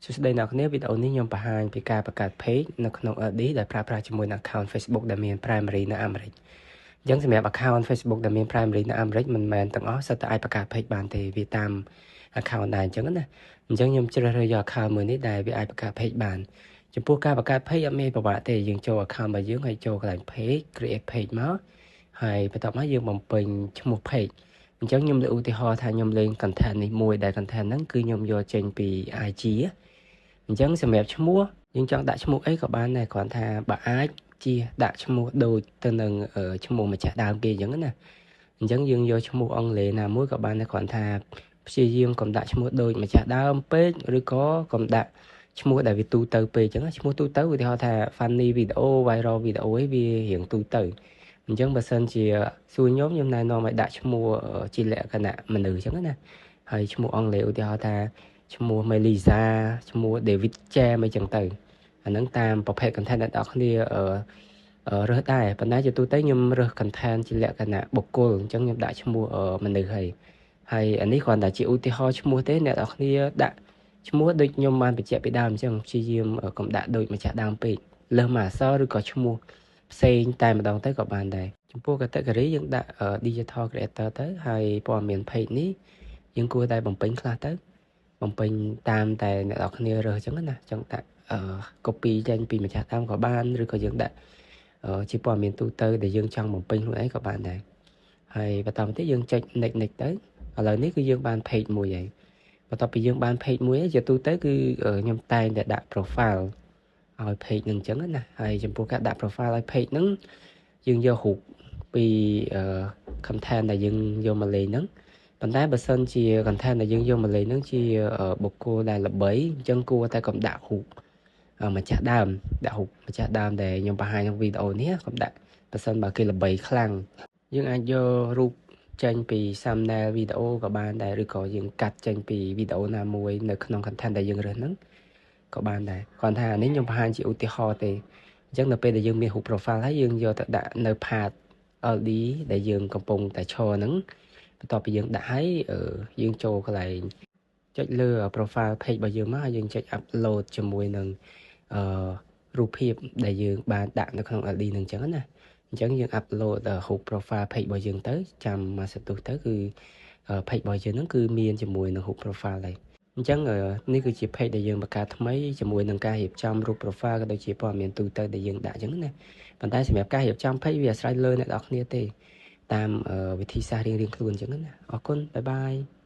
សួស្តីអ្នកនរវីដេអូនេះខ្ញុំបង្ហាញពីការបង្កើត page នៅក្នុង LD ដែលប្រើប្រាស់ជាមួយនឹង account Facebook ដែលមាន primary នៅអាមេរិកអញ្ចឹងសម្រាប់ account Facebook ដែលមាន primary នៅអាមេរិកមិនមែនទាំងអស់សុទ្ធតែអាចបង្កើត page បានទេវាតាម account ដែរអញ្ចឹងណាអញ្ចឹងខ្ញុំជ្រើសរើសយក account មួយនេះដែលវាអាចបង្កើត page បានចំពោះការបង្កើត page អត់មានពិបាកទេយើងចូល account របស់យើងហើយចូលកន្លែង page create page មកហើយបន្ទាប់មកយើងបំពេញឈ្មោះ page អញ្ចឹងខ្ញុំលើកឧទាហរណ៍ថាខ្ញុំលេង content នេះមួយដែល content ហ្នឹងគឺខ្ញុំយកចេញពី IG អញ្ចឹងសម្រាប់ឈ្មោះយើងចង់ដាក់ឈ្មោះអីក៏បានដែរគ្រាន់ថាបើអាចជាដាក់ឈ្មោះដូចទៅនឹងឈ្មោះម្ចាស់ដើមគេអញ្ចឹងណាអញ្ចឹងយើងយកឈ្មោះអង់គ្លេសណាមួយក៏បានដែរគ្រាន់ថាព្យាយាមកុំដាក់ឈ្មោះដូចម្ចាស់ដើមពេកឬក៏កុំដាក់ឈ្មោះដែលវាទូទៅពេកអញ្ចឹងឈ្មោះទូទៅឧទាហរណ៍ថា funny video viral video អីវារៀងទូទៅអញ្ចឹងបើសិនជាសួរខ្ញុំខ្ញុំណែនាំឲ្យដាក់ឈ្មោះជាលក្ខណៈមនុស្សអញ្ចឹងណាហើយឈ្មោះអង់គ្លេសឧទាហរណ៍ថាឈ្មោះ Melissa ឈ្មោះ David Jam អីចឹងទៅអាហ្នឹងតាមប្រភេទ content ដែលអ្នកគ្នារើសដែរប៉ុន្តែជាទូទៅខ្ញុំរើស content ជាលក្ខណៈបុគ្គលអញ្ចឹងខ្ញុំដាក់ឈ្មោះមនុស្សហើយហើយអានេះគ្រាន់តែជាឧទាហរណ៍ឈ្មោះទេអ្នកនរគ្នាដាក់ឈ្មោះដូចខ្ញុំបានបញ្ជាក់ពីដើមអញ្ចឹងព្យាយាមកុំដាក់ដូចម្ចាស់ដើមពេកលើសមួយអក្សរឬក៏ឈ្មោះផ្សេងតែម្ដងទៅក៏បានដែរចំពោះ category យើងដាក់ digital creator ទៅហើយព័ត៌មាន page នេះយើងគួរតែបំពេញខ្លះទៅបំពេញតាមតែអ្នកនរគ្នារើសអញ្ចឹងណាចង់ដាក់ copy ចេញពីម្ចាស់ដើមក៏បានឬក៏យើងដាក់ជាព័ត៌មានទូទៅដែលយើងចង់បំពេញខ្លួនឯងក៏បានដែរហើយបន្តមកទៀតយើងចុច next next ទៅឥឡូវនេះគឺយើងបាន page មួយហើយបន្ទាប់ពីយើងបាន page មួយជាទូទៅគឺខ្ញុំតែងតែដាក់ profile ឲ្យ page នឹងអញ្ចឹងណាហើយចំពោះការដាក់ profile ឲ្យ page ហ្នឹងយើងយករូបពី content ដែលយើងយកមកលេងហ្នឹងប៉ុន្តែបើសិនជា content ដែលយើងយកមកលេងហ្នឹងជាបុគ្គលដែលល្បីអញ្ចឹងគួរតែកុំដាក់រូបម្ចាស់ដើមដាក់រូបម្ចាស់ដើមដែលខ្ញុំបង្ហាញក្នុងវីដេអូនេះកុំដាក់បើសិនបើគេល្បីខ្លាំងយើងអាចយករូបចេញពី thumbnail វីដេអូក៏បានដែរឬក៏យើងកាត់ចេញពីវីដេអូណាមួយនៅក្នុង content ដែលយើងរើសហ្នឹងក៏បានដែរគ្រាន់ថានេះខ្ញុំបង្ហាញជាឧទាហរណ៍ទេអញ្ចឹងនៅពេលដែលយើងមានរូប profile ហើយយើងយកទៅដាក់នៅ path LD ដែលយើងកំពុងតែឈរហ្នឹងបន្ទាប់ពីយើងដាក់ហើយយើងចូលកន្លែងចុចលើ profile page របស់យើងមកហើយយើងចុច upload ជាមួយនឹងអឺរូបភាពដែលយើងបានដាក់នៅក្នុង LD ហ្នឹងអញ្ចឹងណាអញ្ចឹងយើង upload រូប profile page របស់យើងទៅចាំមួយសន្ទុះទៅគឺ page របស់យើងហ្នឹងគឺមានជាមួយនឹងរូប profile ហើយអញ្ចឹងនេះគឺជា page ដែលយើងបង្កើតថ្មីជាមួយនឹងការរៀបចំរូប profile ក៏ដូចជាព័ត៌មានទូទៅដែលយើងដាក់អញ្ចឹងណាប៉ុន្តែសម្រាប់ការរៀបចំ page វាអាស្រ័យលើអ្នកនរគ្នាទេតាមវិធីសាស្ត្ររៀងៗខ្លួនអញ្ចឹងណាអរគុណ bye bye.